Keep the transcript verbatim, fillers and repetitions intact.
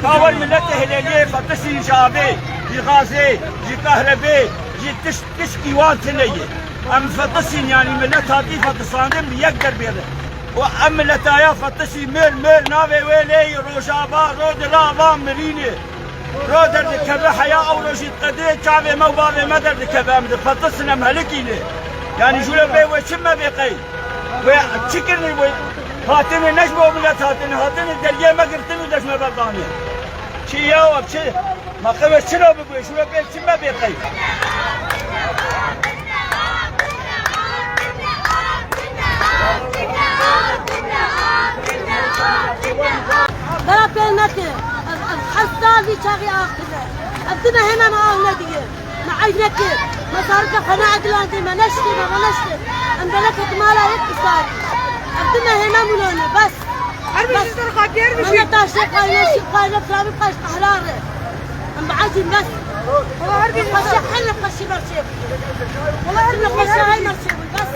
Bawer miletê Hilêliyê fetisîn ji avê, ji gazê, ji kahrebê, ji tişt, tişkî wan tune ye. Em fetisîn, yanî milet hatî fetisandin bi yek derbê re. Û em mileta ya fetisî mil, mil, navê wê lê yî Rojava, Rodila, Van, Mirînê. Ro derdikeve heya ew rojî diqedê çavê me û bavê me derdikeve, em difetisin, em helikîne. Yanî jû re bê wê çi me bê qey? Wê çi kirinî wê? Hatinê ne ji bo milet hatinê, hatinê deriyê me girtin û dest me berdanê. Çi ya ev çi? Ma qey wê çi re bibê? Jû re bê çi me bê qey? Bera pêl neke. Ev, ev heft sal vî çaxî av tine. Ev dime hêna me av nediye. Me eyb neke. Me zarika xwe needilandî, me neştê, me, me neştê. Em beleke di mala yek bisarî. Ev dime hêna mûnane, bes. Her bes. Her bes. Me ne taşê qayne, şî qayne, pilavî qaş qehra re. Em biecîn, bes. Wala her bes. Xweşe, her ne xweşî berçê. Wala her ne xweşe, hay berçê, bes.